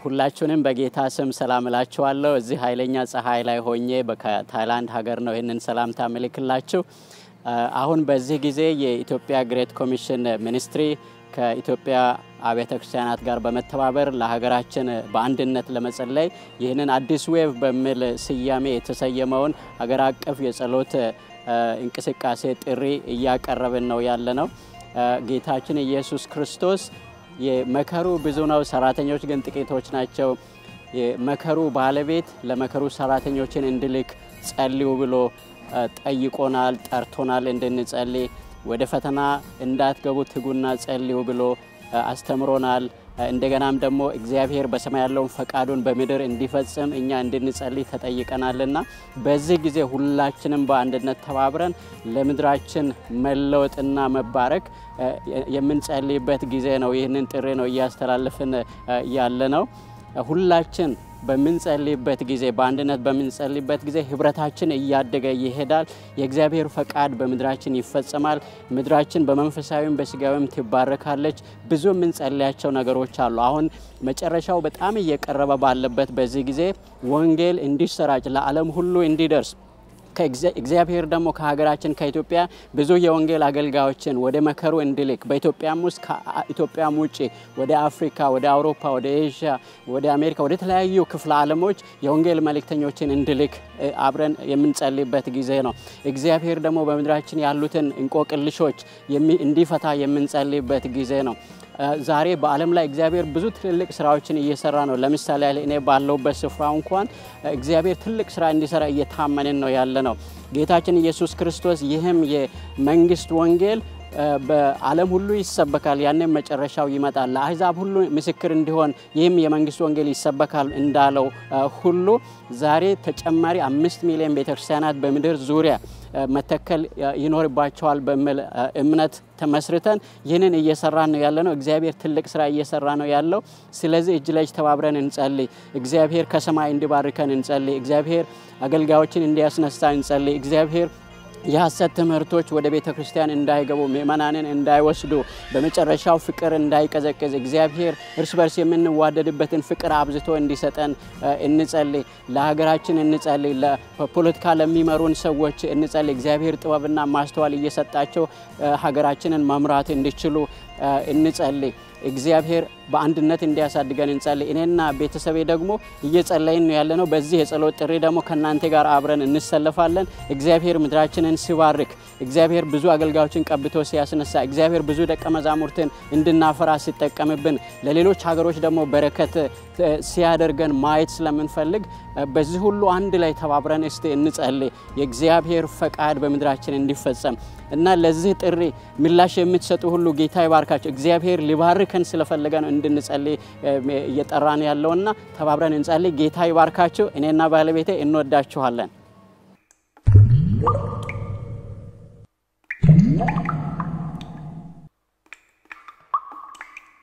ሁላችሁንም በጌታ ስም ሰላም እላችኋለሁ። እዚህ ኃይለኛ ፀሐይ ላይ ሆኜ በታይላንድ ሀገር ነው ይህንን ሰላምታ ምልክላችሁ። አሁን በዚህ ጊዜ የኢትዮጵያ Great Commission Ministry ከኢትዮጵያ አብያተ ክርስቲያናት ጋር በመተባበር ለሀገራችን በአንድነት ለመጸለይ ይህንን አዲስ wave በሚል ስያሜ የተሰየመውን ሀገር አቀፍ የጸሎት እንቅስቃሴ ጥሪ እያቀረብን ነው ያለ ነው። ጌታችን ኢየሱስ ክርስቶስ የመከሩ ብዙ ነው፣ ሰራተኞች ግን ጥቂቶች ናቸው። የመከሩ ባለቤት ለመከሩ ሰራተኞችን እንዲልክ ጸልዩ ብሎ ጠይቆናል፣ ጠርቶናል እንድንጸልይ። ወደ ፈተና እንዳትገቡ ትጉና ጸልዩ ብሎ አስተምሮናል። እንደገናም ደግሞ እግዚአብሔር በሰማይ ያለውን ፈቃዱን በምድር እንዲፈጽም እኛ እንድንጸልይ ተጠይቀናልና በዚህ ጊዜ ሁላችንም በአንድነት ተባብረን ለምድራችን መለወጥና መባረክ የምንጸልይበት ጊዜ ነው። ይህንን ጥሪ ነው እያስተላለፍን ያለ ነው። ሁላችን በምንጸልይበት ጊዜ፣ በአንድነት በምንጸልይበት ጊዜ ህብረታችን እያደገ ይሄዳል። የእግዚአብሔር ፈቃድ በምድራችን ይፈጸማል። ምድራችን በመንፈሳዊም በስጋዊም ትባረካለች። ብዙ የምንጸልያቸው ነገሮች አሉ። አሁን መጨረሻው በጣም እየቀረበ ባለበት በዚህ ጊዜ ወንጌል እንዲሰራጭ፣ ለዓለም ሁሉ እንዲደርስ፣ እግዚአብሔር ደግሞ ከሀገራችን ከኢትዮጵያ ብዙ የወንጌል አገልጋዮችን ወደ መከሩ እንዲልክ፣ በኢትዮጵያም ውስጥ ከኢትዮጵያም ውጭ ወደ አፍሪካ፣ ወደ አውሮፓ፣ ወደ ኤዥያ፣ ወደ አሜሪካ፣ ወደ ተለያዩ ክፍለ ዓለሞች የወንጌል መልእክተኞችን እንዲልክ አብረን የምንጸልይበት ጊዜ ነው። እግዚአብሔር ደግሞ በምድራችን ያሉትን እንቆቅልሾች እንዲፈታ የምንጸልይበት ጊዜ ነው። ዛሬ በዓለም ላይ እግዚአብሔር ብዙ ትልልቅ ስራዎችን እየሰራ ነው። ለምሳሌ ያህል እኔ ባለሁበት ስፍራ እንኳን እግዚአብሔር ትልቅ ስራ እንዲሰራ እየታመንን ነው ያለ ነው። ጌታችን ኢየሱስ ክርስቶስ ይህም የመንግስት ወንጌል በዓለም ሁሉ ይሰበካል፣ ያንም መጨረሻው ይመጣል፣ ለአሕዛብ ሁሉ ምስክር እንዲሆን ይህም የመንግስት ወንጌል ይሰበካል እንዳለው ሁሉ ዛሬ ተጨማሪ 5 ሚሊዮን ቤተክርስቲያናት በምድር ዙሪያ መተከል ይኖርባቸዋል በሚል እምነት ተመስርተን ይህንን እየሰራን ነው ያለ ነው። እግዚአብሔር ትልቅ ስራ እየሰራ ነው ያለው። ስለዚህ እጅ ለእጅ ተባብረን እንጸልይ። እግዚአብሔር ከሰማይ እንዲባርከን እንጸልይ። እግዚአብሔር አገልጋዮችን እንዲያስነሳ እንጸልይ። እግዚአብሔር የሐሰት ትምህርቶች ወደ ቤተ ክርስቲያን እንዳይገቡ፣ ምእመናንን እንዳይወስዱ፣ በመጨረሻው ፍቅር እንዳይቀዘቅዝ፣ እግዚአብሔር እርስ በርስ የምንዋደድበትን ፍቅር አብዝቶ እንዲሰጠን እንጸልይ። ለሀገራችን እንጸልይ። ለፖለቲካ ለሚመሩን ሰዎች እንጸልይ። እግዚአብሔር ጥበብና ማስተዋል እየሰጣቸው ሀገራችንን መምራት እንዲችሉ እንጸልይ። እግዚአብሔር በአንድነት እንዲያሳድገን እንጸልይ። እኔና ቤተሰቤ ደግሞ እየጸለይን ነው ያለነው። በዚህ የጸሎት ጥሪ ደግሞ ከእናንተ ጋር አብረን እንሰለፋለን። እግዚአብሔር ምድራችንን ሲባርክ፣ እግዚአብሔር ብዙ አገልጋዮችን ቀብቶ ሲያስነሳ፣ እግዚአብሔር ብዙ ደቀ መዛሙርትን እንድናፈራ ሲጠቀምብን፣ ለሌሎች ሀገሮች ደግሞ በረከት ሲያደርገን ማየት ስለምንፈልግ በዚህ ሁሉ አንድ ላይ ተባብረን እስቲ እንጸልይ፣ የእግዚአብሔር ፈቃድ በምድራችን እንዲፈጸም። እና ለዚህ ጥሪ ምላሽ የምትሰጡ ሁሉ ጌታ ይባርካቸው። እግዚአብሔር ሊባርከን ስለፈለገ ነው እንድንጸልይ እየጠራን ያለውና ተባብረን እንጸልይ። ጌታ ይባርካችሁ። እኔና ባለቤቴ እንወዳችኋለን።